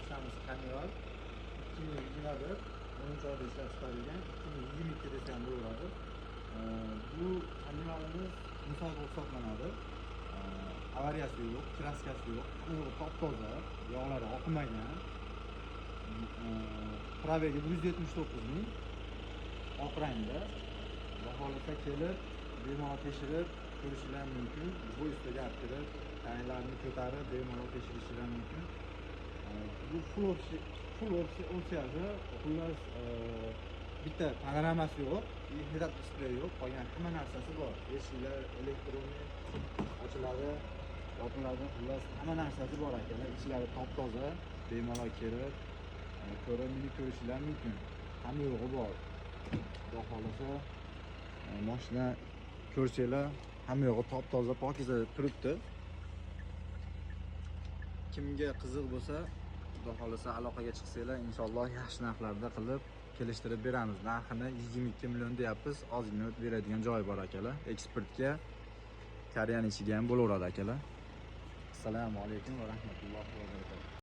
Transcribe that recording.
Mashinamiz Carnival 2021, 10 oyda ishlab chiqarilgan, 2022 desa ham bo'laveradi. Bu Carnivalimiz misol bo'lib hisoblanadi. Avariyasi yo'q, краска si yo'q, hamma yo'g'i top toza, yog'lari oqmagan. Пробег i 179 ming, oq rangda. Xudo xohlasa, kelib bemalol tekshirib ko'rishinglar mumkin. Bu ustiga olib kirib, tayinlarni ko'tarib bemalol tekshirishinglar mumkin. Bu full opsiyasi, xullas, bitta panoramasi yo'q и head-up display yo'q, qolgan hamma narsasi bor. Eshiklar электронный ochiladi, yopiladi, xullas, hamma narsasi bor, akalar. Ichlari top toza, bemalol kelib ko'rib, minib ko'rishinglar mumkin. Hamma yo'g'i bor. Xudo xohlasa, mashina ko'rsanglar, hamma yo'g'i top toza, pokiza turibdi. Kimga qiziq bo'lsa, xudo xohlasa, aloqaga chiqsanglar, inshaalloh yaxshi narxlarda qilib kelishtirib beramiz. Narxini 22 million deyapmiz, ozgina o't beradigan joyi bor, akalar. Eksportga, Koreyani ichiga ham bo'laveradi, akalar. Assalomu alaykum va rahmatullohi va barakatuh.